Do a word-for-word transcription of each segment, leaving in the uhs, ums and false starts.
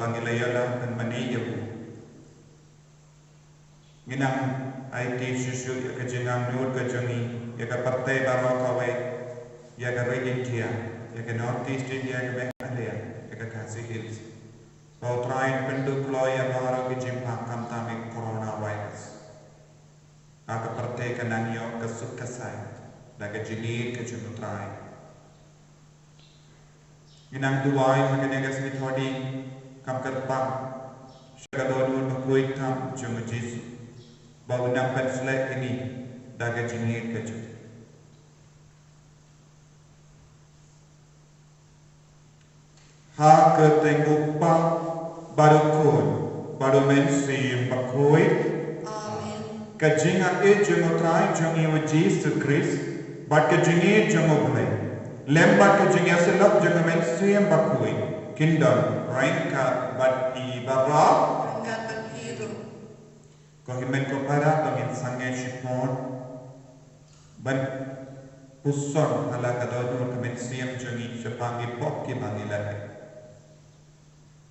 ba ngi la ïoh lad ban mane ïa u. Ngi nang aiti shuh shuh ïa ka jingangnud ka jong ngi ïa ka pyrthei baroh kawei, ïa ka ri India, ïa ka North East India, ka Meghalaya, ïa ka Khasi Hills. Ba U Trai un pynduh kloi ïa baroh ki jingpang khamtam ïa ka coronavirus. Ba ka pyrthei kan nang ïoh ka suk ka sai da ka jingïeit ka jong U Trai. Ngi nang duwai ha kane ka sngi Thohdieng, kham kyrpang sha ka dohnud bakhuid tam jong U Jisu ba un nang pynsleh ïa ngi da ka jingïeit ka jong u. Ha ka kyrteng U Kpa bad U Khun bad U Mynsiem Bakhuid. Amen. Ka jingaiei jong U Trai jong ngi U Jisu Khrist bad ka jingïeit jong U Blei lem bad ka jingïasyllok jong U Mynsiem Bakhuid kin don ryngkat bad phi baroh. Ryngkat bad phi ruh. Ko hynmen ko para, to ngin sangeh shipor ban puson ha la ka dohnud ka mynsiem jong ngi shaphang ki pop kiba ngi la leh.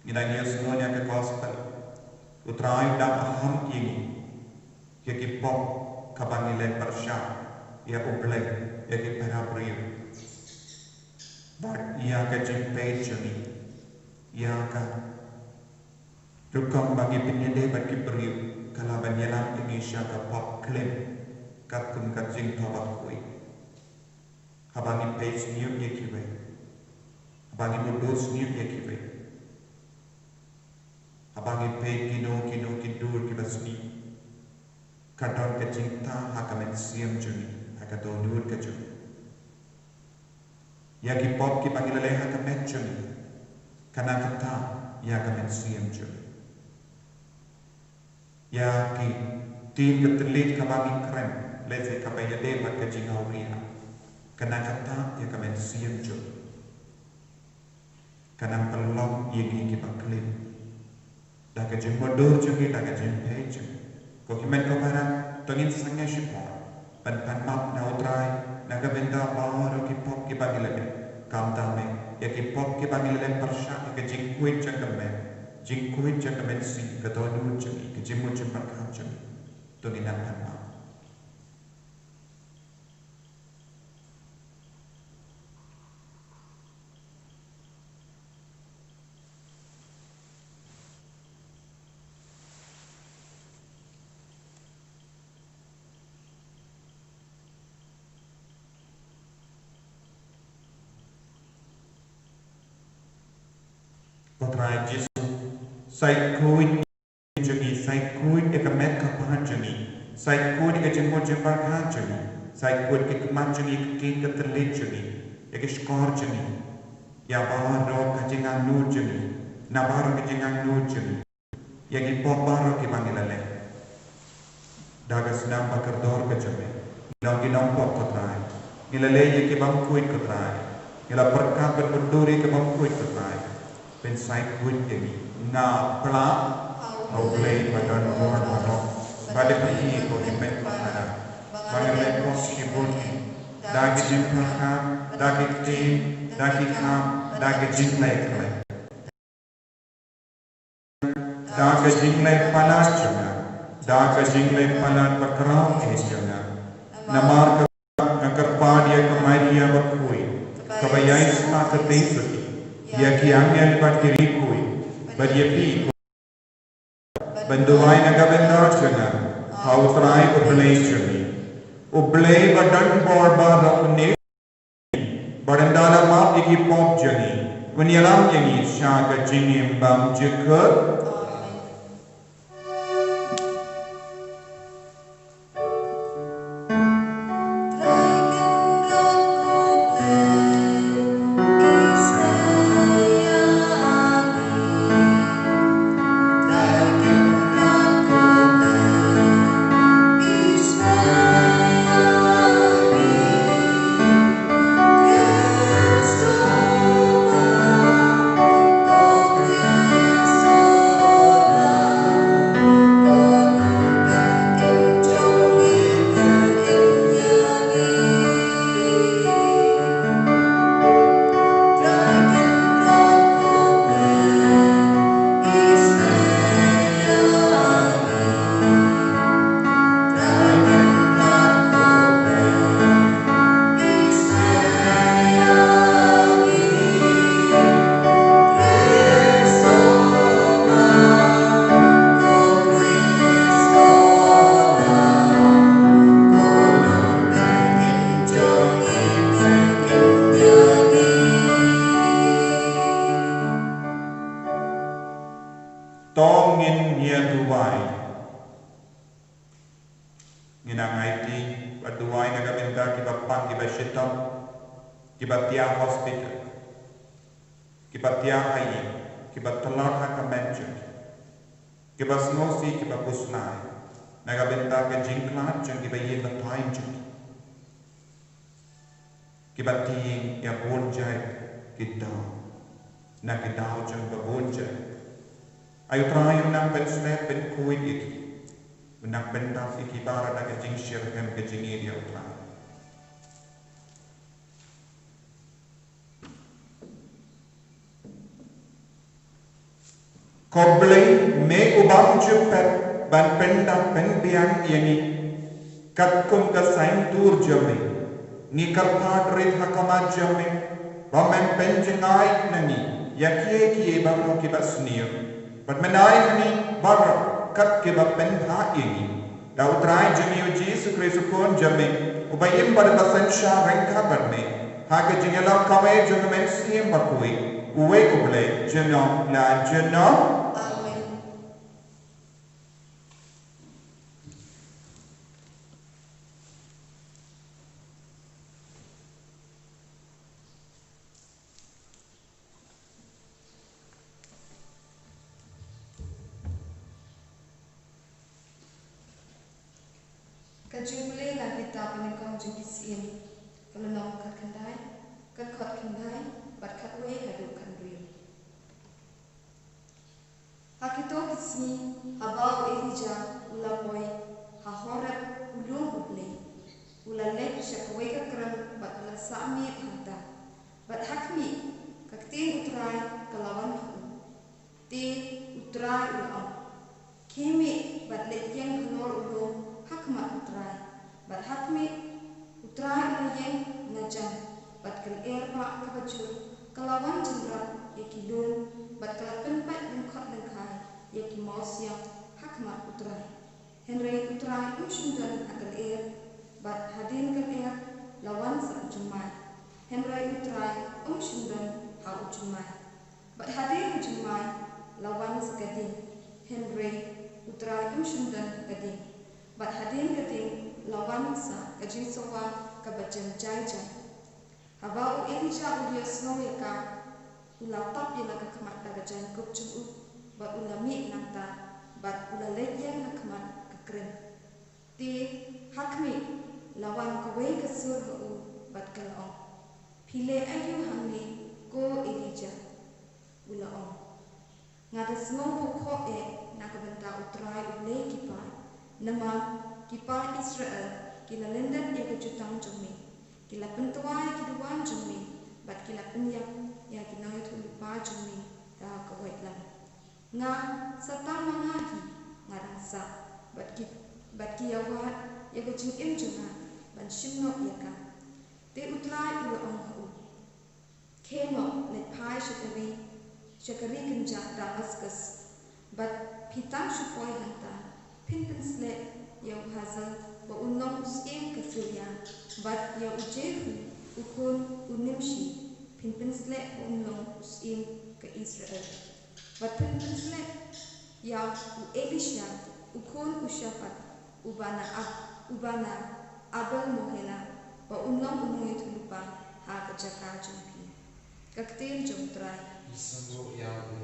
Ngi dang ïohsngew ïa ka gospel. U Trai u dang aham ïa ngi ïa ki pop kiba ngi leh pyrshah ïa U Blei, ïa ki para briew, bad ïa ka jingpeit jong ngi, ïa ka rukom ba ngi pynïadei bad ki briew ka lah ban ïalam ïa ngi sha ka pop klim, katkum ka jingthoh bakhuid. Haba ngi peit sniew ïa kiwei, haba ngi mutdur sniew ïa kiwei, haba ngi peit kino kino ki dur kiba sniew, ka don ka jingtah ha ka mynsiem jong ngi, ha ka dohnud ka jong ngi. Ïa ki pop kiba ngi la leh ha ka met jong ngi, ka nang ka tah ïa ka mynsiem jong ngi. Ïa ki ktien ka thylliej kaba ngi kren, lehse kaba ïadei bad ka jingawria, ka nang ka tah ïa ka mynsiem jong ngi. Ka nang pynlong ïa ngi kiba klim da ka jingmutdur jong ngi, da ka jingpeit jong ngi. Ko hynmen ko para, to ngin sangeh shipor ban pan map na U Trai na ka bynta baroh ki pop kiba ngi la leh, khamtam eh ïa ki pop kiba ngi la leh pyrshah ïa ka jingkhuid jong ka met, jingkhuid jong ka mynsiem, ka dohnud jong ngi, ka jingmut jingpyrkhat jong ngi. To ngin nang pan map. Ko Trai Jisu, sa khuid jong ngi, sa khuid ïa ka met ka phad jong ngi, sa khuid ïa ka jingmut jingpyrkhat jong ngi, sa khuid ïa ka khmat jong ngi, ïa ka ktien ka thylliej jong ngi, ïa ka shkor jong ngi, ïa baroh ka jingangnud jong ngi, na baroh ka jingangnud jong ngi, ïa ki pop baroh kiba ngi la leh. Da ka snam ba kordor ka jong me, ngi long ki nongpop ko Trai. Ngi la leh ïa ki bymkhuid ko Trai. Ngi la pyrkhat ban mutdur ïa ki bymkhuid ko Trai. Pynshai khuid ïa ngi. Nga pla ha U Blei ba don bor baroh, bad ïa phi ko hynmen ko para, ba nga leh pop shibun, da ki jingpyrkhat, da ki ktien, da ki kam, da ki jingleh khlem. Da ka jingleh palat jong nga, da ka jingleh palat bakhraw eh jong nga. Namar kata nga kyrpad ïa ka Maria bakhuid, kaba ïaisah kyrteng suki ïa ki angel bad ki riewkhuid, bad ïa phi, ban duwai na ka bynta jong nga ha U Trai U Blei jong ngi. U Blei ba don bor baroh un bad un da la map ïa ki pop jong ngi, un ïalam ïa ngi sha ka jingim bymjukut. Ngi nang aiti bad duwai na ka bynta kiba pang, kiba shitom, kiba thiah hospital, kiba thiah ha ïing, kiba tlot ha ka met jong ki, kiba sngewsih, kiba pyrshah na ka bynta ka jingkhlad jong kiba ïeit batai jong ki. Kiba tieng ïa bun jait ki daw na ki daw jong ba bun jait. Ai U Trai, u nang pynsleh pynkhuid ïa ki, u nang pyndap ïa ki baroh da ka jingshitrhem ka jingïeit ïa U Trai. Ko Blei, me u bym ju phet ban pyndap pynbiang ïa ngi katkum ka saiñdur jong me, ngi kyrpad rit ha khmat jong me ba men pynjngai na ngi ïa kiei kiei baroh kiba sniew, bad men ai ha ngi baroh kat kiba pynbha ïa ngi. Da U Trai jong ngi U Jisu Khrist U Khun jong me, uba im bad uba synshar ryngkat bad me ha ka jingïalam kawei jong U Mynsiem Bakhuid, uwei U Blei, junom la junom. Amen. Ka jingpule na ki kitab ba nyngkong jong ki Syiem, ka lynnong khatkhyndai, ka dkhot khyndai bad khatwei haduh khathynriew. Ha kito ki sngi, haba u Elijah u la poi ha Horeb, u lum U Blei, u la leit sha kawei ka krem bad u la sah miet hangta. Bad ha khmih, ka ktien U Trai ka la wan ha u. Te U Trai u la ong, khie mih bad leit ïeng halor u lum ha khmat U Trai. Bad ha khmih, U Trai u la ïeng na jan, bad ka lyer bah kaba jur ka la wan jynrap ïa ki lum, bad ka la pynpait lyngkhot lyngkhai ïa ki mawsiang ha khmat U Trai. Hynrei U Trai um shym don ha ka lyer, bad hadien ka lyer la wan sa u jymmai. Hynrei U Trai um shym don ha u jymmai. Bad hadien u jymmai la wan sa ka dieng, hynrei U Trai um shym don ha ka dieng. Bad hadien ka dieng la wan sa ka jingsawa kaba jem jai jai. Haba u Elijah u la ïohsngew ïa ka, u la tap ïa la ka khmat da ka jaiñkup jong u, bad u la mih nangta, bad u la leit ïeng ha khmat ka krem. Te ha khmih, la wan kawei ka sur ha u bad ka la ong, phi leh aïu hangne, ko Elijah? U la ong, nga da sngewbha khoh eh na ka bynta U Trai U Blei ki paid, namar ki paid Israel ki la lyndet ïa ka jutang jong me, ki la pyntwa ïa ki duwan jong me, bad ki la pynïap ïa ki nongïathuhlypa jong me da ka waitlam. Nga, sa tang ma nga hi nga dang sah, bad ki, bad ki ïawad ïa ka jingim jong nga ban shim noh ïa ka. Te U Trai u la ong ha u, khie noh, leit phai sha ka ri, sha ka ri kynjah Damaskus, bad phi tang shu poi hangta, phin pynsleh ïa u Hazael ba un long u syiem ka Syria, bad ïa u Jehu u khun u Nimshi phin pynsleh ba un long u syiem ka Israel. Bad phin pynsleh ïa u Elisha u khun u Shaphat, uba na Ab-, uba na Abel Meholah, ba un long u nongïathuhlypa ha ka jaka jong phi. Ka ktien jong U Trai. Ïasngewbha ïa U.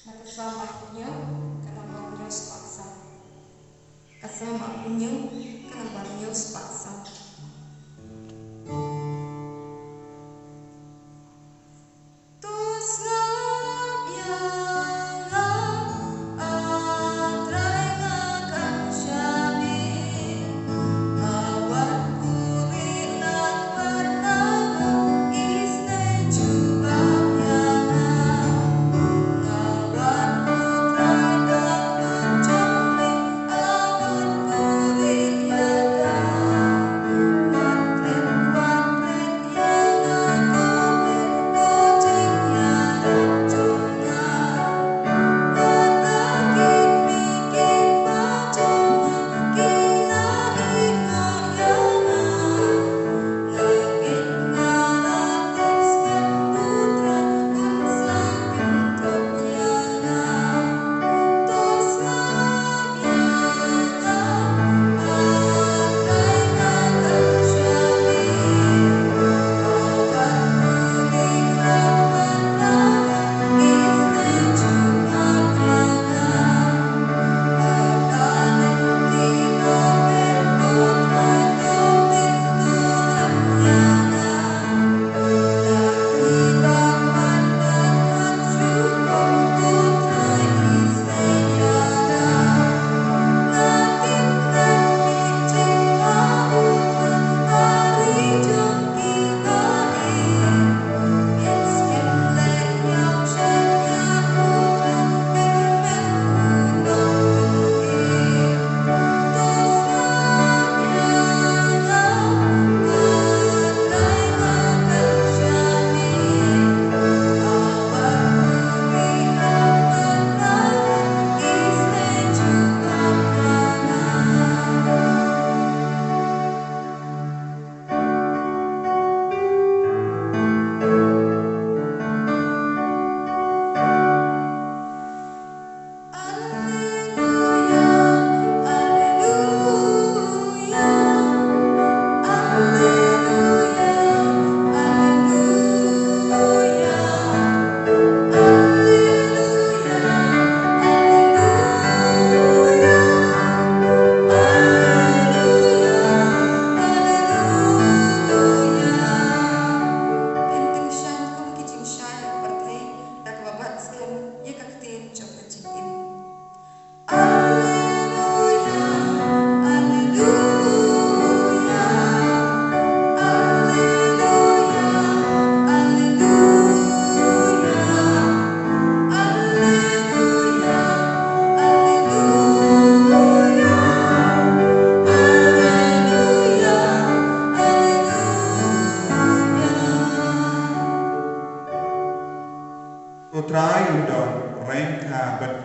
Na ka Salm arphew hynñiew, ka namba hynñiew spah saw. Ka Salm arphew hynñiew, ka namba hynñiew spah saw. To sngap ïa nga, A Trai, nga kan shaniah.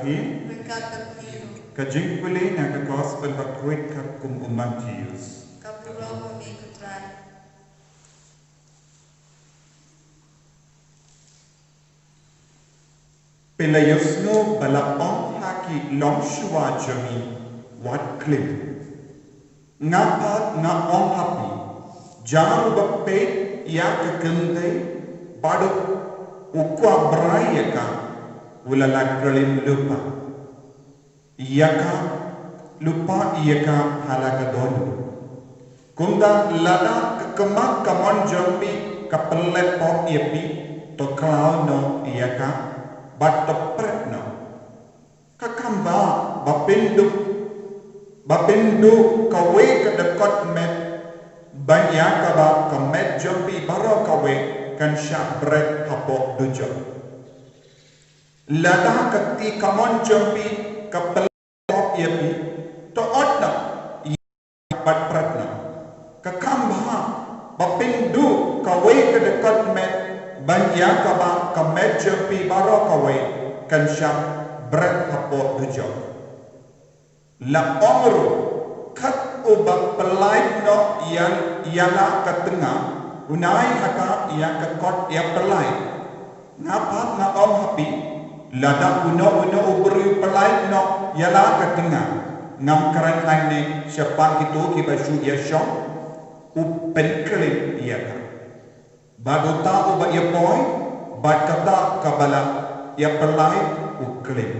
Ryngkat bad phi ruh. Ka jingpule na ka Gospel bakhuid katkum u Mathaios. Ka burom ha me ko Trai. Phi la ïohsngew ba la ong ha ki longshuwa jong ngi, wat klim. Nga pat nga ong ha phi, jar uba peit ïa ka kynthei bad u kwah brai ïa ka, u la lah klim lypa ïa ka, lypa ïa ka ha la ka dohnud. Kumta lada ka khmat kamon jong phi ka pynleh pop ïa phi, to khlaw noh ïa ka bad to pret noh. Ka kam ba, ba pynduh, ba pynduh kawei ka dkhot met ban ïa kaba ka met jong phi baroh kawei kan shah bret hapoh dujok. Lada ka kti kamon jong phi ka pynleh pop ïa phi, to ot noh ïa ka bad pret noh. Ka kam ba, ba pynduh kawei ka dkhot met ban ïa kaba ka met jong phi baroh kawei kan shah bret hapoh dujok. La ong ruh, kat uba pyllait noh ïa, ïa la ka tnga, un ai ha ka ïa ka kot ïa pyllait. Nga pat nga ong ha phi, lada uno uno u briew u pyllait noh ïa la ka tnga, ngam kren hangne shaphang kito kiba shu ïashong, u pynklim ïa ka. Bad uta uba ïapoi bad kata kaba la ïapyllait u klim.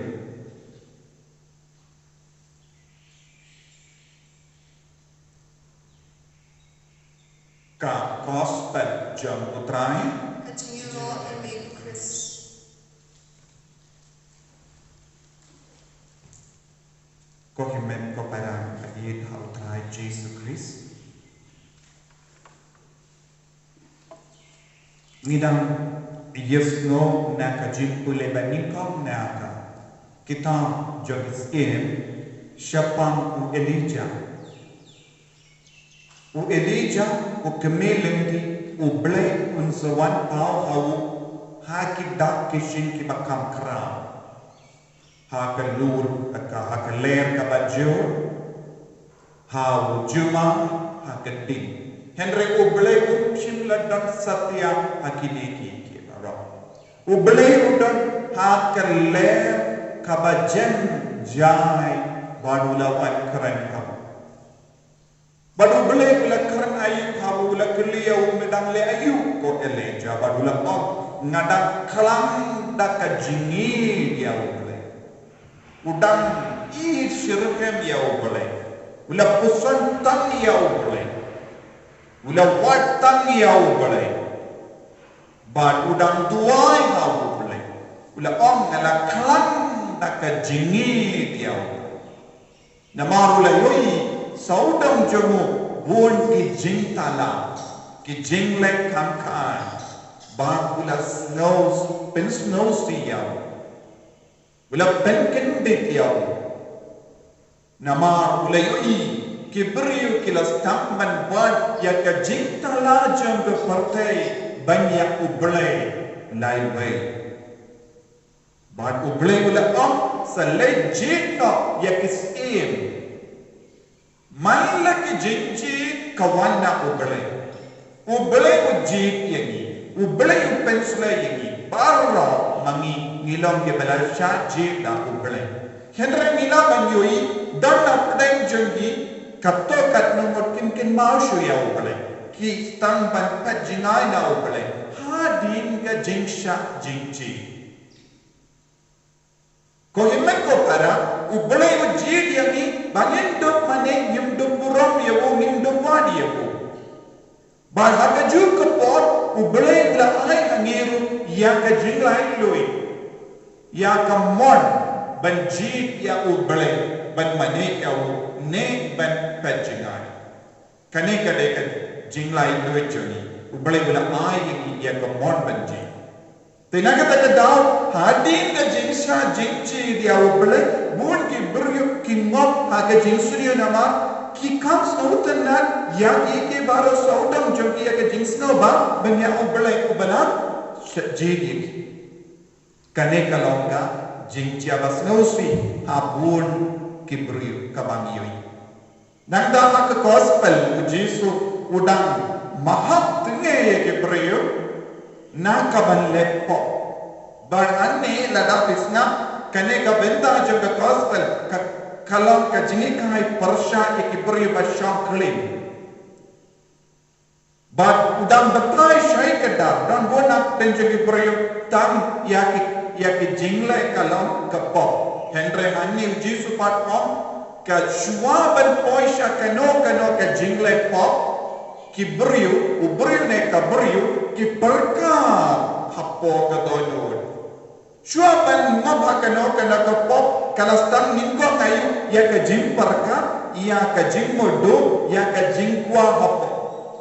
Ka Gospel jong u Trai. Ka jingïaroh ïa me ko Khrist. Ko hynmen ko para ha ïing ha u Trai Jisu Khrist. Ngi dang ïohsngew na ka jingpule ba nyngkong na ka kitab jong ki Syiem shaphang u Elijah. U Elijah u kmie lynti, U Blei un sa wan paw ha u ha ki dak ki jing kiba kham khraw. Ha ka lur, ha ka, ha ka lyer kaba jur, ha u jumang, ha ka ding. Hynrei U Blei um shym la don satia ha kine ki, ki baroh. U Blei u don ha ka lyer kaba jen jai bad u la wan kren ha u. Bad U Blei u la kren aïu ha u, u la kylli ïa u, me dang leh aïu ko Elijah, bad u la ong, nga dang khlem da ka jingïeit ïa U Blei. U dang ïeit shitrhem ïa U Blei. U la puson tang ïa U Blei. U la wad tang ïa U Blei. Bad u dang duwai ha U Blei. U la ong, nga la khlem da ka jingïeit ïa U Blei. Namar u la ïohi sawdong jong u bun ki jingtala, ki jingleh kham kham, bad u la sngew, pynsngewsih ïa u. U la pynkyndit ïa u. Namar u la ïohi ki briew ki la sdang ban wad ïa ka jingtala jong ka pyrthei ban ïa U Blei laiwei. Bad U Blei u la ong, sa leit jied noh ïa ki syiem. Man la ki jingjied ka wan na U Blei. U Blei u jied ïa ngi. U Blei u pynsleh ïa ngi. Baroh ma ngi ngi long kiba la shah jied da U Blei. Hynrei ngi lah ban ïohi, don na pdeng jong ngi, katto katno ngut kim kynmaw shuh ïa U Blei. Ki sdang ban peit jngai na U Blei hadien ka jingshah jingjied. Ko hynmen ko para, U Blei u jied ïa ngi ba ngin dup mane, ngim dup burom ïa u, ngim dup wad ïa u. Bad ha kajuh ka por U Blei u la ai ha ngi ruh ïa ka jinglaitluid, ïa ka mon ban jied ïa U Blei, ban mane ïa u ne ban peit jngai. Kane ka dei ka jinglaitluid jong ngi. U Blei u la ai ïa ngi ïa ka mon ban jied. Te na kata ka daw, hadien ka jingshah jingjied ïa U Blei, bun ki briew ki ngop ha ka jingsniew namar ki kham sngewtynnad ïa ki, ki baroh sawdong jong ki ïa ka jingsngewbha ban ïa U Blei uba la shah jied ïa ki. Kane ka long ka Jingjia ba sngewsih ha bun ki briew kaba ngi ïohi. Nangta ha ka gospel u Jisu u dang maham tynge ïa ki briew na ka ban leh pop. Bad hangne lada phi sngap kane ka bynta jong ka gospel ka, ka long ka jinghikai pyrshah ïa ki briew ba shong khlieh. Bad u dang batai shai ka dang, dang bun na pdeng jong ki briew tang ïa ki, ïa ki jingleh ka long ka pop. Hynrei hangne u Jisu pat ong ka shuwa ban poi sha kano kano ka jingleh pop, ki briew, u briew ne ka briew ki pyrkhat hapoh ka dohnud. Shuwa ban ngop ha kano kano ka pop ka la sdang nyngkong aïu ïa ka jingpyrkhat, ïa ka jingmudui, ïa ka jingkwah hapoh.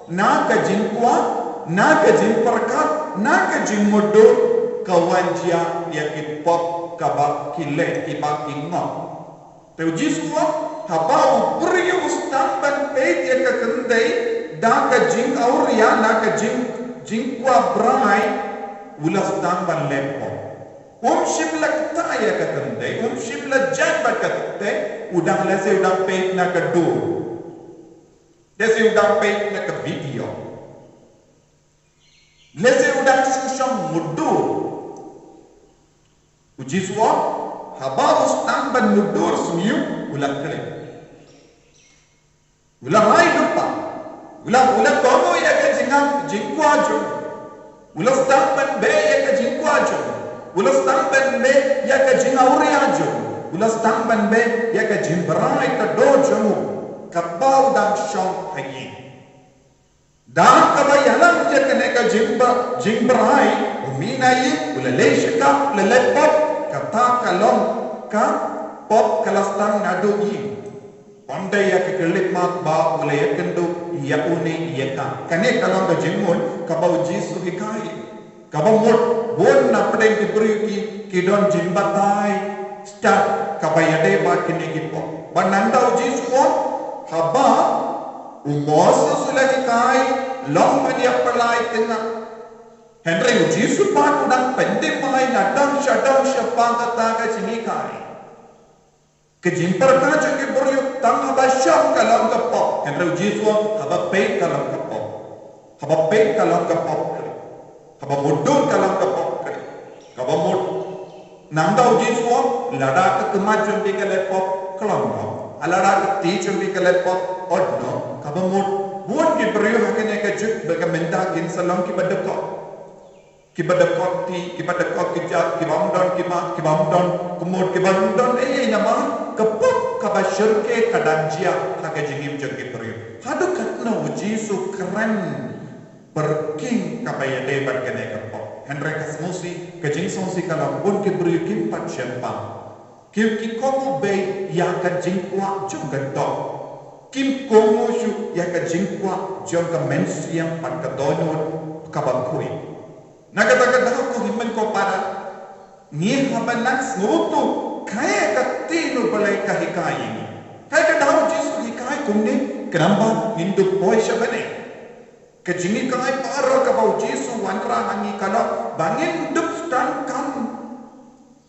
Na ka jingkwah, na ka jingpyrkhat, na ka jingmudui ka wan jia ïa ki pop kaba ki leh kiba ki ngop. Te u Jisu u ong haba u briew u sdang ban peit ïa ka kynthei da ka jingawria na ka jing, jingkwah brai u la sdang ban leh pop. Um shym la kta ïa ka kynthei, um shym la judge bad ka kynthei, u dang lehse u dang peit na ka dur. Lehse u dang peit na ka video. Lehse u dang sngewsih mudui. U Jisu u ong haba u sdang ban mudui sniew u la kren. U la rai lypa. U la, u la komo ïa ka jingam, jingkwah jong u. U la sdang ban beh ïa ka jingkwah jong u. U la sdang ban beh ïa ka jingawria jong u. U la sdang ban beh ïa ka jingbrai ka doh jong u. Kaba u dang shong ha ïing. Da kaba ïalam ïa kane ka jingba, jingbrai, u mih na ïing, u la leit sha ka, u la leh pop, kata ka long ka pop ka la sdang naduh ïing. Ym dei ïa ka khyllipmat ba u la ïakynduh ïa une ïa ka. Kane ka long ka jingmut kaba u Jisu u hikai. Kaba mut bun na pdeng ki briew ki, ki don jingbatai stad kaba ïadei bad kine ki pop. Bad nangta u Jisu u ong haba u Moses u la hikai long ban ïa pynlait tyngeh. Hynrei u Jisu pat u dang pyndep bha na dong sha dong shaphang kata ka jinghikai. Ka jingpyrkhat jong ki briew tang haba shong ka long ka pop. Hynrei u Jisu u ong haba peit ka long ka pop. Haba peit ka long ka pop. Haba mudui ka long ka pop. Kaba mut. Nangta u Jisu u ong lada ka khmat jong phi ka leh pop, khlong noh. Lada ka kti jong phi ka leh pop, ot noh. Kaba mut. Bun ki briew ha kane ka juk ba ka mynta kin sa long kiba dkhot. Kiba dkhot kti, kiba dkhot kjat, kiba ym don khmat, kiba ym don khmut, kiba ym don ei ei namar ka pop kaba shyrkhei ka dang jia ha ka jingim jong ki briew. Haduh katno u Jisu u kren pyrkhing kaba ïadei bad kane ka pop. Hynrei ka sngewsih, ka jingsngewsih ka long bun ki briew kim pat sngewthuh. Ki, ki kohnguh beit ïa ka jingkwah jong ka doh. Kim kohnguh shuh ïa ka jingkwah jong ka mynsiem bad ka dohnud kaba khuid. Na kata ka daw ko hynmen ko para, ngi hap ban nang sngewthuh kaei ka ktien U Blei ka hikai ïa ngi. Kaei ka daw u Jisu u hikai kumne, khnang ba ngin dup poi sha bneng. Ka jinghikai baroh kaba u Jisu u wanrah ha ngi ka long ba ngin dup sdang kam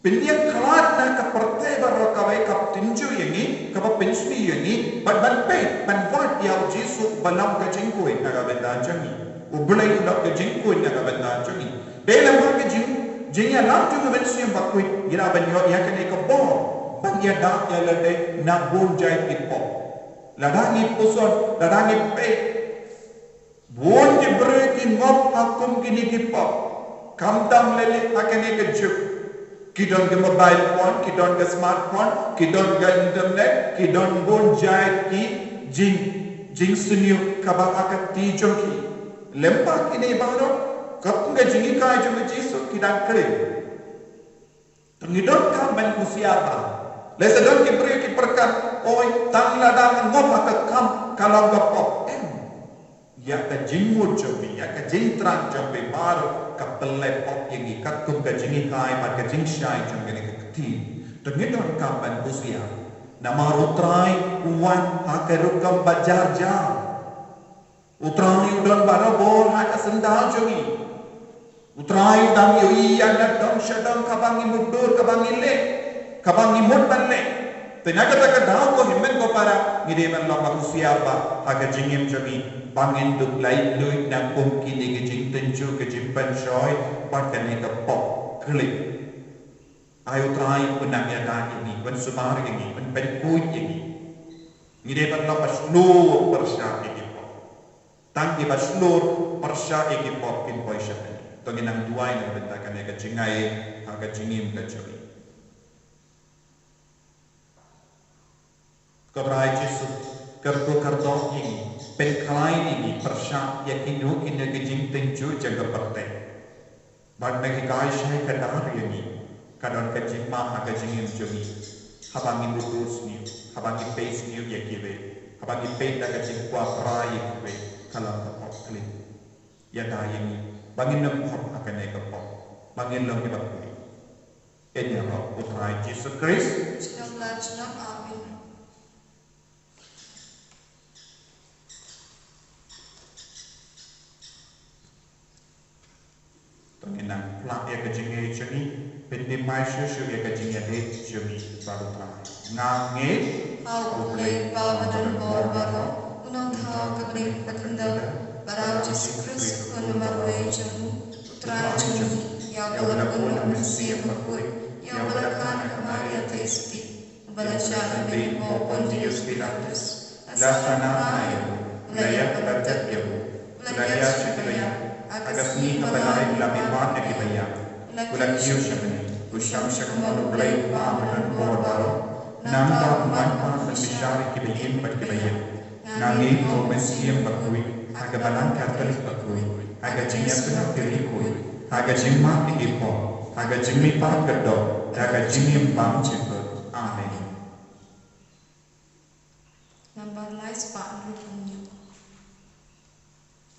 pynïakhlad na ka pyrthei baroh kaba, kaba tynjuh ïa ngi, kaba pynsniew ïa ngi, bad ban peit, ban wad ïa u Jisu uba long ka jingkhuid na ka bynta jong ngi. U Blei u long ka jingkhuid na ka bynta jong ngi. Dei lem bad ka jing, jingïalam jong ka Mynsiem Bakhuid, ngi lah ban ïoh ïa kane ka bor ban ïada ïa lade na bun jait ki pop. Lada ngi puson, lada ngi peit, bun ki briew ki ngop ha kum kine ki pop. Khamtam lei lei ha kane ka juk. Ki don ka mobile phone, ki don ka smartphone, ki don ka internet, ki don bun jait ki jing, jingsniew kaba ha ka kti jong ki. Lem bad kine baroh, katkum ka jinghikai jong u Jisu ki dang kren. Te ngi donkam ban husiar bha. Lehse don ki briew ki pyrkhat, oi, tang lada nga ngop ha ka kam ka long ka pop. Em. Ïa ka jingmut jong phi, ïa ka jingthrang jong phi baroh ka pynleh pop ïa ngi katkum ka jinghikai bad ka jingshai jong kane ka ktien. Te ngi donkam ban husiar. Namar U Trai u wan ha ka rukom ba jar jar. U Trai u don barabor ha ka syndah jong ngi. U Trai u dang ïohi ïa na dong sha dong kaba ngi mutdur, kaba ngi leh, kaba ngi mut ban leh. Te na kata ka daw ko hynmen ko para, ngi dei ban long ba husiar ba ha ka jingim jong ngi ba ngin dup lait luid na kum kine ki jingtynjuh, ki jingpynshoi bad kane ka pop klik. Ai U Trai un nang ïada ïa ngi, un sumar ïa ngi, un pynkhuid ïa ngi. Ngi dei ban long ba shlur pyrshah ïa ki pop. Tang kiba shlur pyrshah ïa ki pop kin poi sha pyrthei. To ngin nang duwai na ka bynta kane ka jingai ha ka jingim ka jong ngi. Ko Trai Jisu, kyrkhu kyrdoh ïa ngi, pynkhlaiñ ïa ngi pyrshah ïa kino kino ki jingtynjuh jong ka pyrthei. Bad nang hikai shai kdar ïa ngi, ka don ka jingma ha ka jingim jong ngi. Haba ngi mutdur sniew, haba ngi peit sniew ïa kiwei, haba ngi peit da ka jingkwah brai ïa kiwei, ka long ka pop klik. Ïada ïa ngi ba ngin ym pop ha kane ka pop, ba ngin long kiba khuid. Ïaroh U Trai Jisu Khrist. Shalom, shalom, amen. To ngin nang phla ïa ka jingngeit jong ngi, pyndem mai shuh shuh ïa ka jingïadei jong ngi bad U Trai. Nga ngeit ha U Blei Kpa ba donbor baroh, U Nongthaw ka Blei Kpa Khyndew, bad ha U Jisu Khrist U Khun U Marwei jong U, U Trai jong ngi, ïa uba la bun ha U Mynsiem Bakhuid, ïa uba la kha na ka Maria Theisotti, uba la shah lyndet ha u Pontius Pilatus, la shah nang ha ïa u, u la ïap, u la tet ïa u, u la ïaid sha ki baïap, ha ka sngi kaba lai u la mihpat na ki baïap, u la kiew sha bneng, u shong sha ka mon U Blei U Kpa ba donbor baroh. Nangta un wan pat ban bishar ïa kiba im bad kiba ïap. Nga ngeit ha U Mynsiem Bakhuid, ha ka Balang Katholik bakhuid, ha ka jingïaseng ha ki riewkhuid, ha ka jingmap ïa ki pop, ha ka jingmihpat ka doh, ha ka jingim bymjukut. Amen. Nambar lai spah hynriew phew hynñiew.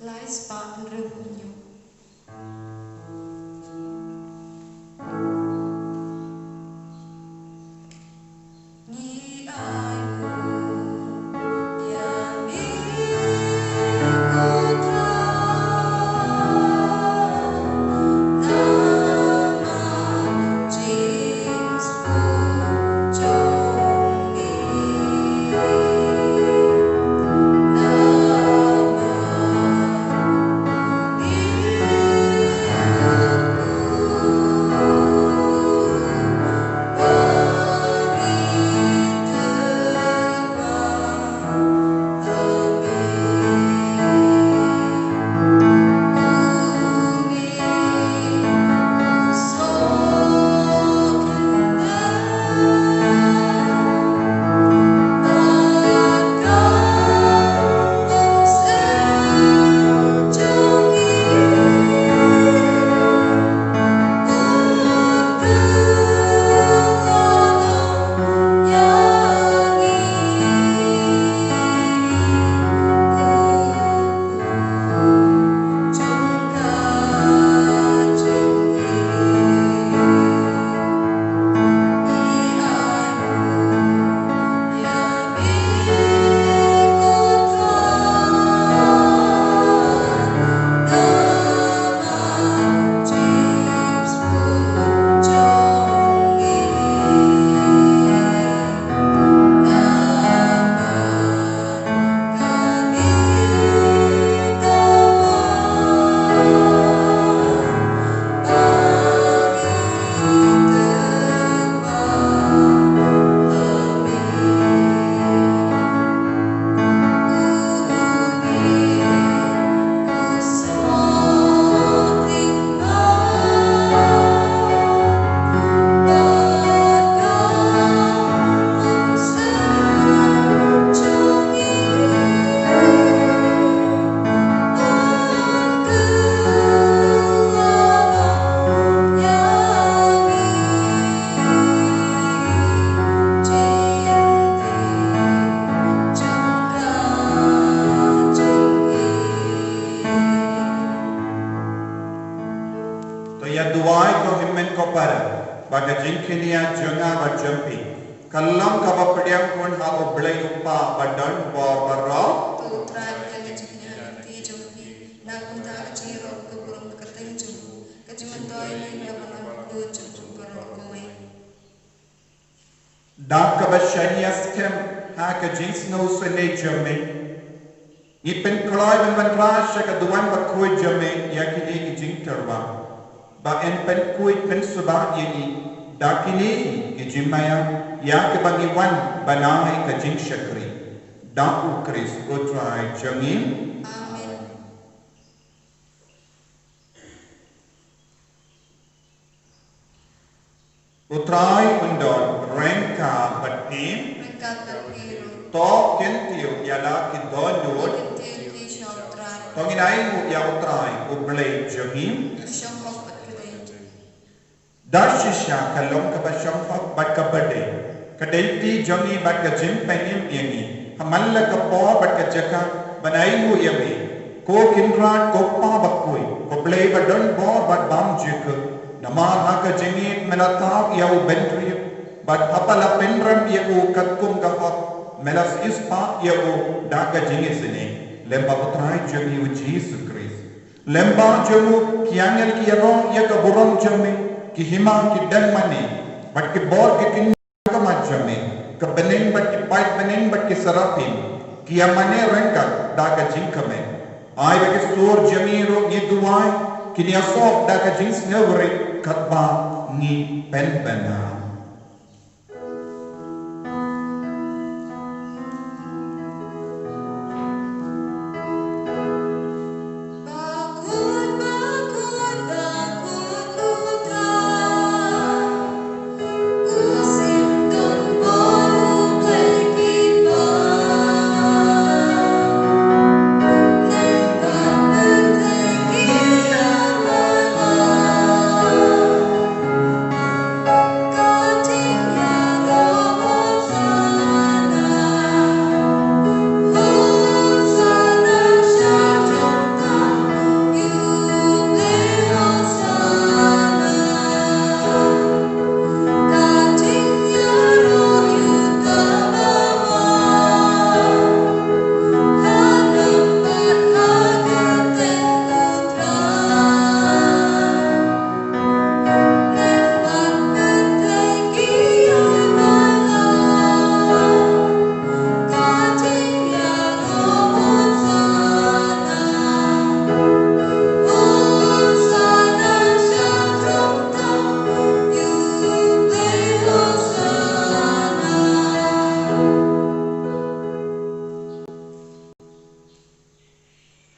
Lai spah hynriew phew hynñiew. To ïa duwai ko hynmen ko para, ba ka jingkynïa jong nga bad jong phi ka long kaba pdiang khun ha U Blei U Kpa ba donbor baroh. To U Trai pdiang ïa ka jingkynïa lynti jong phi na ka bynta ka jingïaroh ka burom ka kyrteng jong u, ka Da kaba shaniah skhem ha ka jingsngewsynei jong me, ngi pynkloi ban wanrah sha ka duwan bakhuid jong me ïa kine ki jingtyrwa, ba yn pynkhuid pynsuba ïa ngi da kine hi ki jingmaïa, ïa kiba ngi wan ban ai ka jingshakri. Da U Khrist U Trai jong ngi. Amen. U Trai un don ryngkat bad phi. Ryngkat bad phi ruh. To kyntiew ïa la ki dohnud. Kyntiew ïa ki sha U Trai. To ngin ainguh ïa U Trai U Blei jong ngi. Ka shong hok bad ka dei. Da shisha ka long kaba shong hok bad kaba dei, ka dei ti jong ngi bad ka jingpynim ïa ngi ha man la ka por bad ka jaka, ban ainguh ïa me, ko Kynrad, ko Kpa bakhuid, ko Blei ba don bor bad bymjukut. Namar ha ka jingïeit me la thaw ïa u bynriew, bad haba la pynrem ïa u katkum ka hok, me la siewspah ïa u da ka jingisynei, lem bad U Trai jong ngi U Jisu Khrist. Lem bad jong u ki angel ki ïarong ïa ka burom jong me, ki hima ki dem mane, bad ki bor ki kynja ka mat jong me, ka bneng bad ki paid bneng bad ki serafim ki ïa mane ryngkat da ka jingkmen. Ai ba ki sur jong ngi ruh, ngi duwai, kin ïasoh da ka jingsngewrit katba ngi pynbna.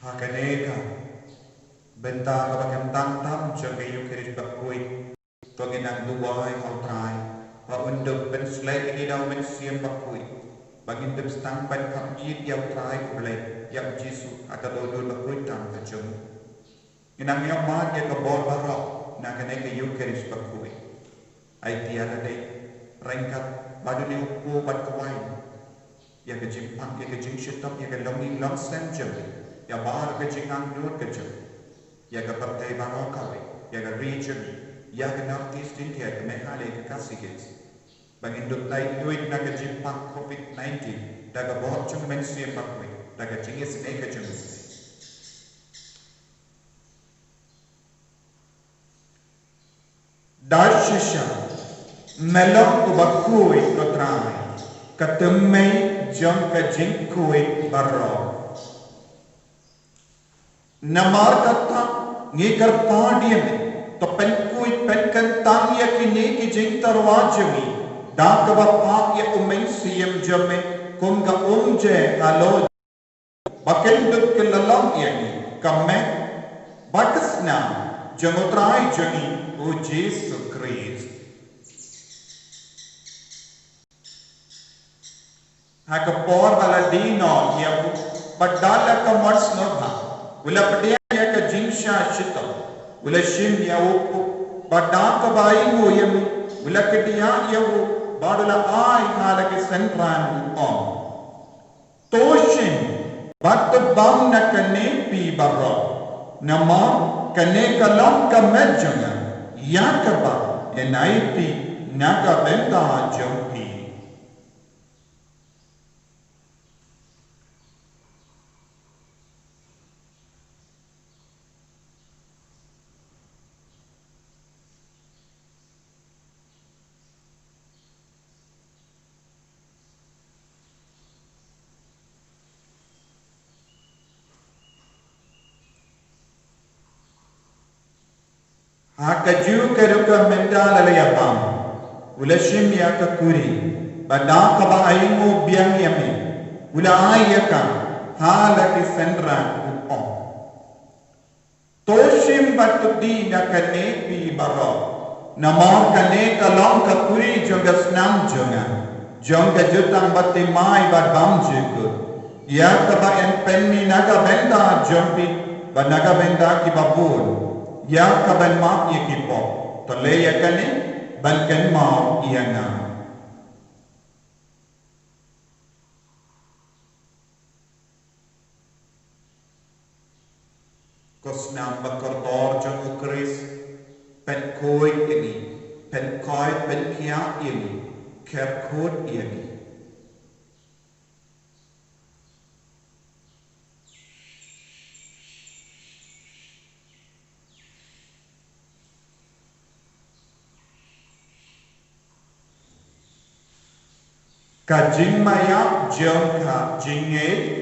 Ha kane ka bynta kaba kyntang tam jong ka Eukharist bakhuid, to ngin nang duwai ha U Trai ba un dup pynshlei ïa ngi da U Mynsiem Bakhuid, ba ngin dup sdang ban kham ïeit ïa U Trai U Blei, ïa U Jisu ha ka dohnud bakhuid tam ka jong u. Ngin nang ïohmad ïa ka bor baroh na kane ka Eukharist bakhuid. Aiti ïa lade ryngkat bad une u kpu bad ka wain, ïa ka jingpang, ïa ka jingshitom, ïa ka longïing longsem jong ngi, ïa baroh ka jingangnud ka jong ngi, ïa ka pyrthei baroh kawei, ïa ka ri jong ngi, ïa ka North East India, ka Meghalaya, ka Khasi Hills. Ba ngin dup lait luid na ka jingpang covid nineteen da ka bor jong U Mynsiem Bakhuid, da ka jingisynei ka jong u. Da shisha me long uba khuid, ko Trai, ka thymmei jong ka jingkhuid baroh. Namar kata ngi kyrpad ïa me, to pynkhuid pynkyntang ïa kine ki jingtyrwa jong ngi da kaba phah ïa U Mynsiem jong me kum ka umjer halor, ba kin dup kylla long ïa ngi ka met bad ka snam jong U Trai jong ngi U Jisu Khrist. Ha ka por ba la die noh ïa u, bad da la ka mot sngewbha, u la pdiang ïa ka jingshah shitom, u la shim ïa u kpu, bad da kaba ainguh ïa me, u la kdiah ïa u, bad u la ai ha la ki synran, u ong: To shim bad to bam na kane phi baroh, namar kane ka long ka met jong nga, ïa kaba yn aiti na ka bynta jong phi. Ha kajuh ka rukom mynta la la ïa bam, u la shim ïa ka kurim, bad da kaba ainguh biang ïa me, u la ai ïa ka ha la ki synran, u ong: To shim bad to die na kane phi baroh, namar kane ka long ka kurim jong ka snam jong nga, jong ka jutang bathymmai bad bymjukut, ïa kaba yn pynmih na ka bynta jong phi bad na ka bynta kiba bun, ïa ka ban map ïa ki pop. To leh ïa kane ban kynmaw ïa nga. Ko snam ba kordor jong u Khrist, pynkhuid ïa ngi, pynkhuid pynkhiah ïa ngi, kyrkhu ïa ngi. Ka jingmaïap jong ka jingngeit.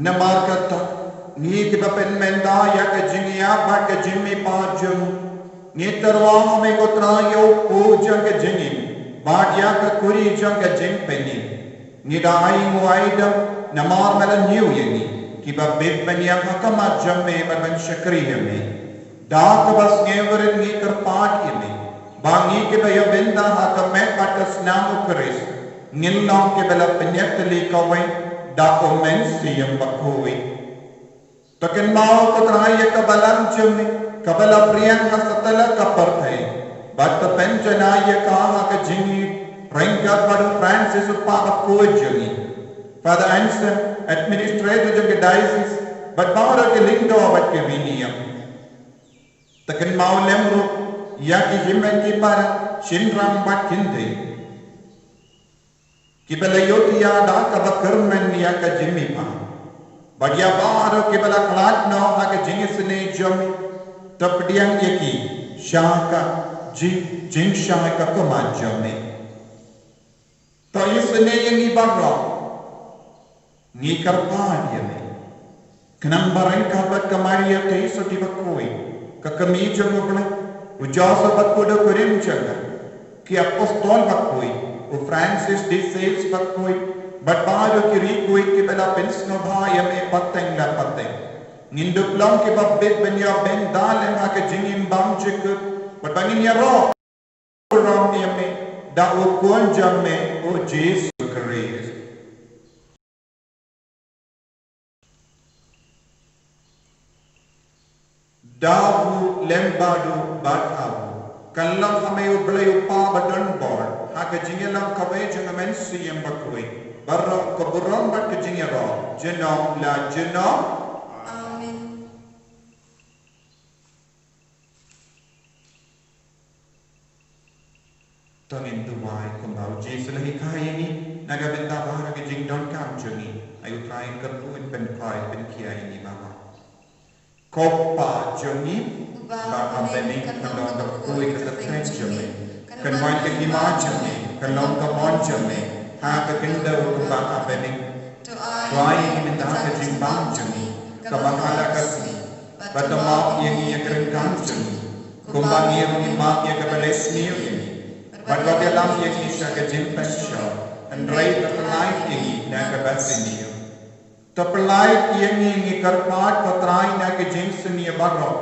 Namar kata, ngi kiba pynmynta ïa ka jingïap bad ka jingmihpat jong ngi, ngi tyrwa ha me ko Trai ïa u kpu jong ka jingim bad ïa ka kurim jong ka jingpynim. Ngi da ainguh aidam namar me la ñiew ïa ngi kiba bit ban ïap ha khmat jong me bad ban shakri ïa me. Da kaba sngewrit ngi kyrpad ïa me ba ngi kiba ïa bynta ha ka met bad ka snam u Khrist ngin long kiba la pynïatylli kawei da u Mynsiem Bakhuid. To kynmaw ko Trai ïa ka balang jong me kaba la pdiang ha satlak ka pyrthei, bad to pynjanai ïa ka ha ka jingïeit ryngkat bad u Francis u Pap bakhuid jong ngi, Father Anselm, administrator jong ka diocese, bad baroh ki lyngdoh bad ki riewniam. To kynmaw lem ruh ïa ki hynmen ki para, shynrang bad kynthei kiba la ïohthiah da kaba kyrmen ïa ka jingmihpat, bad ïa baroh kiba la khlad noh ha ka jingisynei jong me, to pdiang ïa ki sha ka jing, jingshai ka khmat jong me. To isynei ïa ngi baroh, ngi kyrpad ïa me. Khnang ba ryngkat bad ka Maria Theisotti bakhuid, ka kmie jong u Blei, u Joseph bakhuid u kurim jong ka, ki apostol bakhuid, u Francis de Sales bakhuid, bad baroh ki riewkhuid kiba la pynsngewbha ïa me pateng la pateng, ngin dup long kiba bit ban ïa bynta lem ha ka jingim bymjukut, bad ba ngin ïaroh burom ïa me da u Khun jong me u Jisu Khrist. Da u lem bad u bad ha u. Kan long ha me u Blei u Kpa badonbor, ha ka jingïalang kawei jong u Mynsiem Bakhuid, baroh ka burom bad ka jingïaroh junom la junom. Amen. To ngin duwai kumba u Jisu u la hikai ïa ngi, na ka bynta baroh ki jingdonkam jong ngi. Ai u Trai un kyrkhu, un pynkhuid, pynkhiah ïa ngi baroh. Ko Kpa jong ngi uba ha bneng, kan long ka kyrteng jong me, kan wan ka hima jong me, kan long ka mon jong me ha ka khyndew kumba ha bneng. To ai ïa ngi mynta ka jingbam jong ngi kaba ha la ka sngi, bad to map ïa ngi ïa ka ryngkat jong ngi, kumba ngi ruh ngi map ïa kiba la sniew ïa ngi. Bad wat ïalam ïa ngi sha ka jingpynshoi, hynrei to pyllait ïa ngi na kaba sniew. To pyllait ïa ngi, ngi kyrpad ko Trai, na ka jingsniew baroh,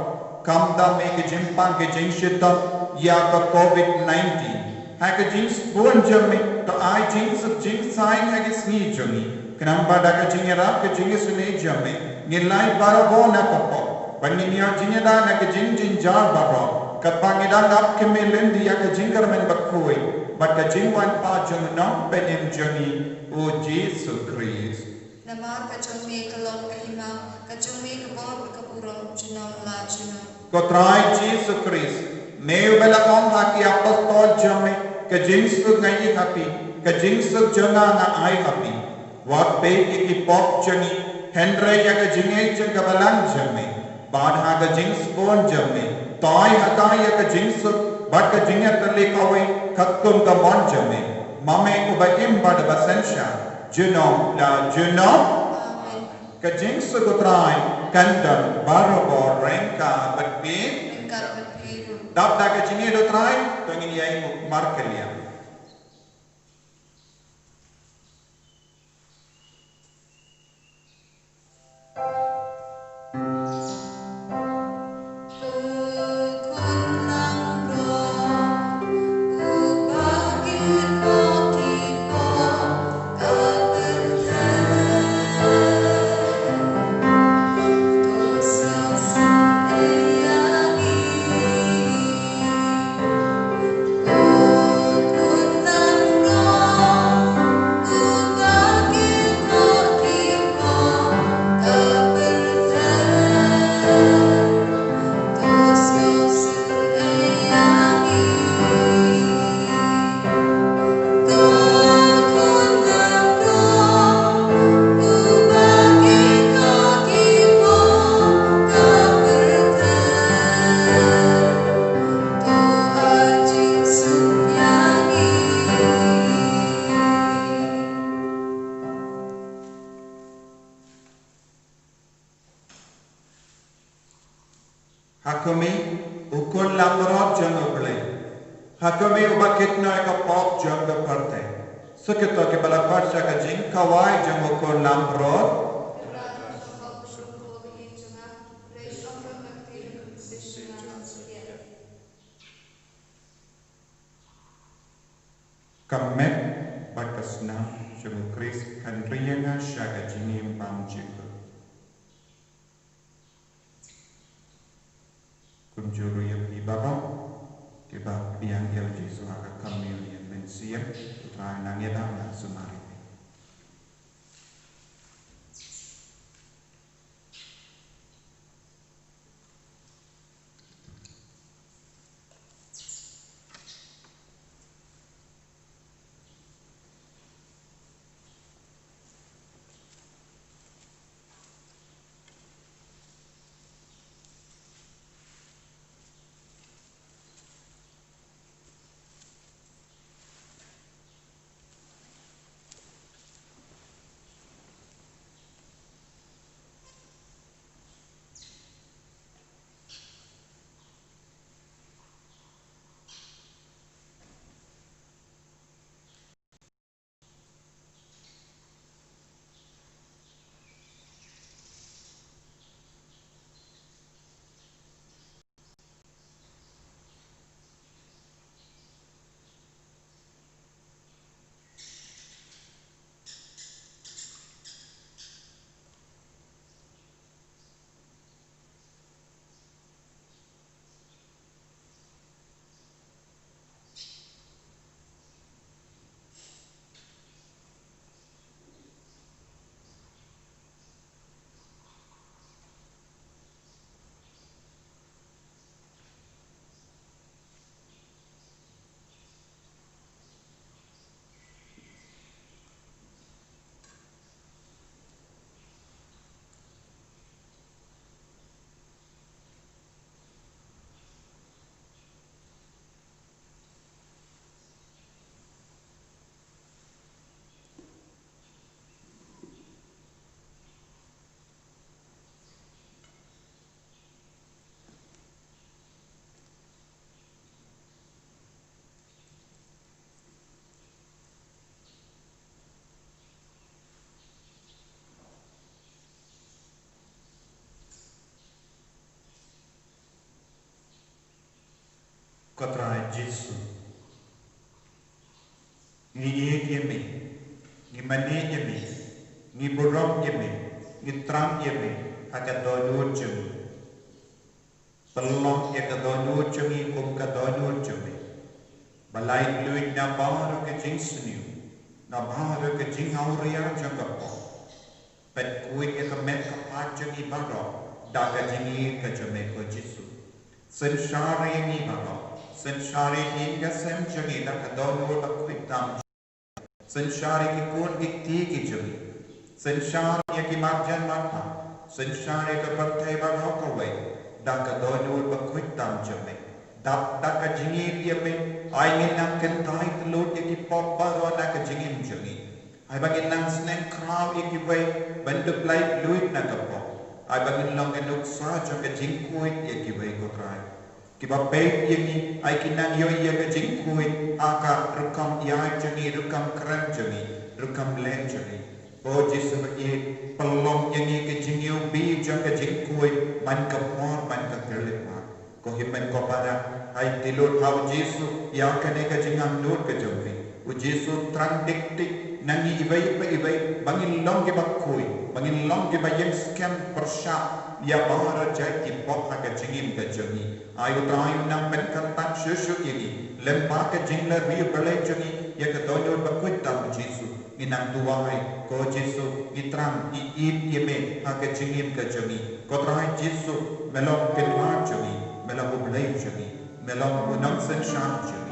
khamtam ïa ka jingpang ka jingshitom ïa ka Covid nineteen. Ha ka jingsbun jong me to ai jingsuk jingsaiñ ha ka sngi jong ngi, khnang ba da ka jingïarap ka jingisynei jong me ngin lait baroh na ka pop, bad ngin ïoh jingïada na ka jingjynjar baroh, katba ngi dang ap kmie lynti ïa ka jingkyrmen bakhuid. bad ka jingwan pat jong u Nongpynim jong ngi, u Jisu Khrist. Namar ka jong me ka long ka hima, ka jong me ka bor bad ka burom, junom la junom. Ko Trai Jisu Khrist, me uba la ong ha ki apostol jong me, ka jingsuk nga ïoh ha phi, ka jingsuk jong nga nga ai ha phi. Wat peit ïa ki pop jong ngi, hynrei ïa ka jingngeit jong ka balang jong me. Bad ha ka jingsbun jong me, toi ha ka ïa ka jingsuk bad ka jingïatylli kawei, katkum ka mon jong me. Ma me uba im bad uba synshar, junom la junom. Amen. Ka jingsuk u Trai kan don barabor ryngkat bad phi. Ryngkat bad phi ruh. Dap da ka jingïeit u Trai, to ngin ïa ïeng markylliang. Ha khmih, u khun langbrot jong U Blei. Ha khmih, uba kit noh ïa ka pop jong ka pyrthei. Sa kito kiba la khot sha ka jingkhawai jong u khun langbrot. Ka met bad ka snam jong u Khrist kan ri ïa nga sha ka jingim bymjukut. Kumjuh ruh ïa phi baroh kiba pdiang ïa u Jisu ha ka Communion Mynsiem, U Trai un nang ïada bad sumar ïa phi. Ko Trai Jisu, ngi ïeit ïa me, ngi mane ïa me, ngi burom ïa me, ngi thrang ïa me ha ka dohnud jong ngi. Pynlong ïa ka dohnud jong ngi kum ka dohnud jong me. Ba Ai luid na baroh ka jingsniew, na baroh ka jingawria jong ka pop. Pynkuid ïa ka met ka phad jong ngi baroh da ka jingïeit ka jong me ko Jisu. Synshar ïa ngi baroh, synshar ïa ki ïing ki sem jong ngi da ka dohnud bakhuid tam. Synshar ïa ki khun ki kti ki jong ngi. Synshar ïa ki marjan marpa. Synshar ïa ka pyrthei baroh kawei da ka dohnud bakhuid tam jong me. Da, da ka jingïeit ïa me, ai ngin nang kyntait lut ïa ki pop baroh na ka jingim jong ngi. Ai ba ngin nang sneng khraw ïa kiwei ban dup lait luid na ka pop. Ai ba ngin long ka nuksa jong ka jingkhuid ïa kiwei ko Trai. Kiba peit ïa ngi, ai kin nang ïoh ïa ka jingkhuid ha ka rukom ïaid jong ngi, rukom kren jong ngi, rukom leh jong ngi. Ko Jisu ba ïeit, pynlong ïa ngi ka jingïohi jong ka jingkhuid man ka por man ka khyllipmat. Ko hynmen ko para, ai tilut ha u Jisu ïa kane ka jingangnud ka jong phi. U Jisu thrang dik dik na ngi iwei pa iwei ba ngin long kiba khuid, ba ngin long kiba ïeng skhem pyrshah ïa baroh jait ki pop ha ka jingim ka jong ngi. Ai u Trai un nang pynkyrtang shuh shuh ïa ngi lyngba ka jingleh riewblei jong ngi ïa ka dohnud bakhuid tam u Jisu. Ngi nang duwai, ko Jisu, ngi thrang, ngi ïeit ïa me ha ka jingim ka jong ngi. Ko Trai Jisu, me long u kynmaw jong ngi, me long u Blei jong ngi, me long u nongsynshar jong ngi.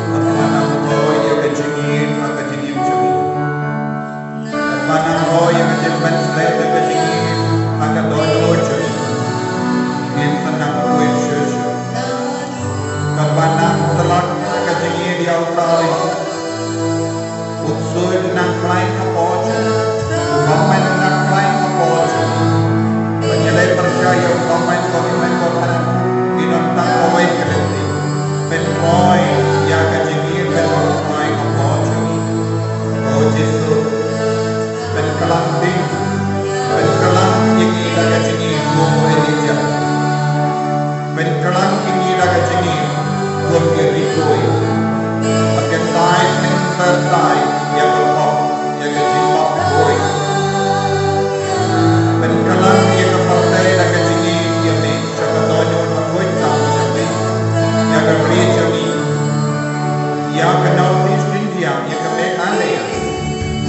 Katba nang roi ïa ka jingïeit ha ka jingim jong ngi. Katba nang roi ïa ka jingpynshlei da ka jingïeit ha ka dohnud jong ngi. Ngin sa nang khuid shuh shuh. Katba nang tlot ha ka jingïeit ïa u Trai. U ksuid u nang khlaiñ hapoh jong ngi. U bymman u nang khlaiñ hapoh jong ngi. Ba ngi leh pyrshah ïa u bymman ko hynmen ko para. Ngin ym tang kawei ka lynti. Pynroi ïa ka jingïeit ka jong u Trai hapoh jong ngi. O Jisu, pynkylla, pynkylla ïa ngi da ka jingïeit kum u Elijah. Pynkylla ïa ngi da ka jingïeit kum ki rikoi. Ba kin tai, pynkylla ïa ka pop, ïa ka jingbam khuid. Pynkylla ïa ka pyrthei da ka jingïeit ïa me. Sha ka dohnud bakhuid tam jong me. Ïa ka ri jong ngi. Ïa ka North East India, ïa ka Meghalaya.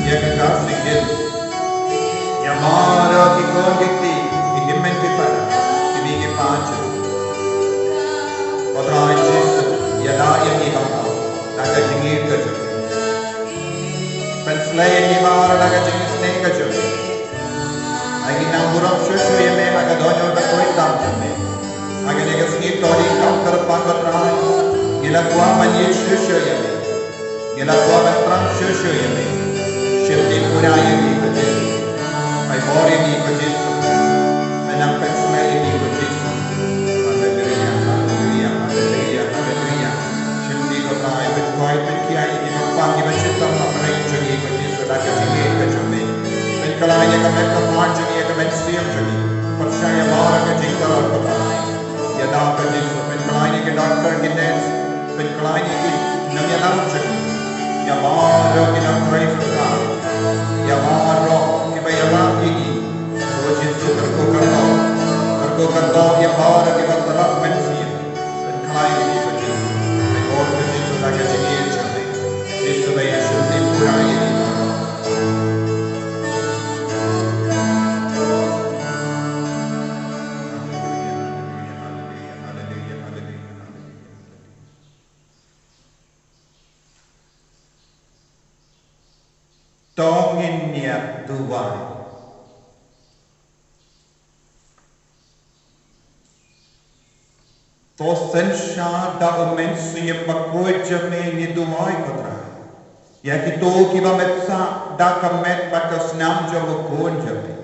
Ïa ka Khasi Hills. Ïa baroh ki khun ki kti, ki hynmen ki para, ki mei ki pa jong ngi. Ko Trai Jisu, ïada ïa ngi baroh da ka jingïeit ka jong me. Pynshlei ïa ngi baroh da ka jingisynei ka jong me. Ai ngin nang burom shuh shuh ïa me ha ka dohnud bakhuid tam jong me. Ha kane ka sngi Tohri Kam Kyrpang ko Trai, ngi la kwah ban ïeit shuh shuh ïa me. Ngi la kwah ban thrang shuh shuh ïa me. Shim dih pura ïa ngi ko Jisu. Ai bor ïa ngi ko Jisu. Me nang pynshlei ïa ngi ko Jisu. Haleluia, haleluia, haleluia, haleluia. Shim dih ko Trai, pynkoit pynkhia ïa ngi, pynpang ïa ngi, pynshit tam ha pyrshah jong ngi ko Jisu da ka jingïeit ka jong me. Pynkylla ïa ka met ka phad jong ngi, ïa ka mynsiem jong ngi. Pyrshah ïa baroh ka jingkyrmen ko Trai. Ïada ko Jisu, pynkylla ïa ki doktor ki nurse, pynkylla ïa ki nongïalam jong ngi. Ïa baroh ki nongtrei sorkar. Ïa baroh kiba ïarap ïa ngi. Ko Jisu kyrkhu kyrdoh. Kyrkhu kyrdoh ïa baroh kiba tyrwa mynsiem. Pynkylla ïa ngi ko Jisu. Pynbor ko Jisu da ka jingïeit jong me. Jisu ba ïashim dih pura ïa ngi baroh. To ngin ïa duwai. To synshar da u Mynsiem Bakhuid jong me ngi duwai, ko Trai, ïa kito kiba met sah da ka met bad ka snam jong u Khun jong me,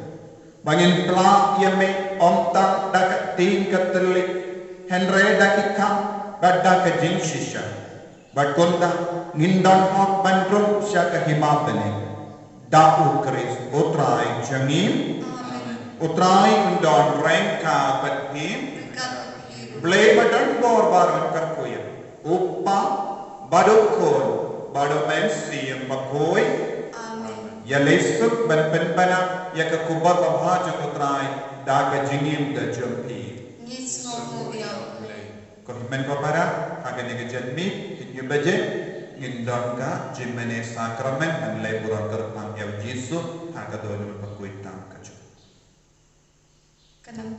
ba ngin pla ïa me ym tang da ka ktien ka thylliej, hynrei da ki kam bad da ka jingshisha. Bad kumta ngin don hok ban rung sha ka hima bneng. Da u Khrist u Trai jong ngi. Amen. U Trai un don ryngkat bad ngi. Ryngkat bad ngi. Blei ba don bor baroh un kyrkhu ïa u Kpa bad u Khun bad u Mynsiem Bakhuid. Amen. Ïa lei suk ban pynbna ïa ka khubor babha jong u Trai da ka jingim da jong phi. Ngi sngewbha ïa u Blei. Ko hynmen ko para, ha kane ka janmiet, hynñiew baje ngin don ka jingmane sakramen ban leh burom kyrpang ïa u Jisu ha ka dohnud bakhuid tam ka jong. Ka nam-,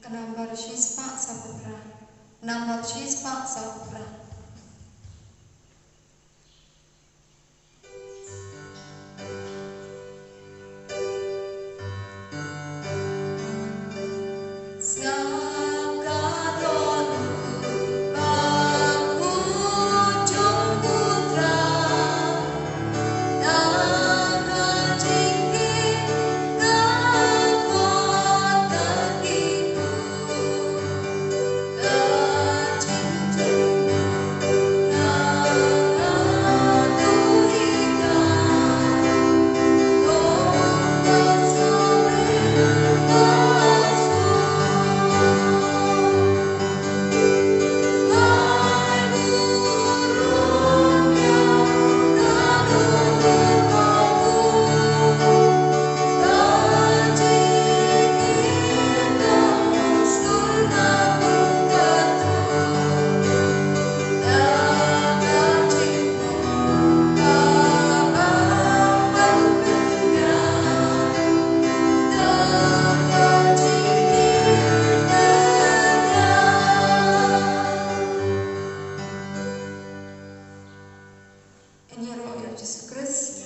ka nambar shispah sawphew phra. Nambar shispah sawphew phra. Yn ïaroh ïa u Jisu Khrist.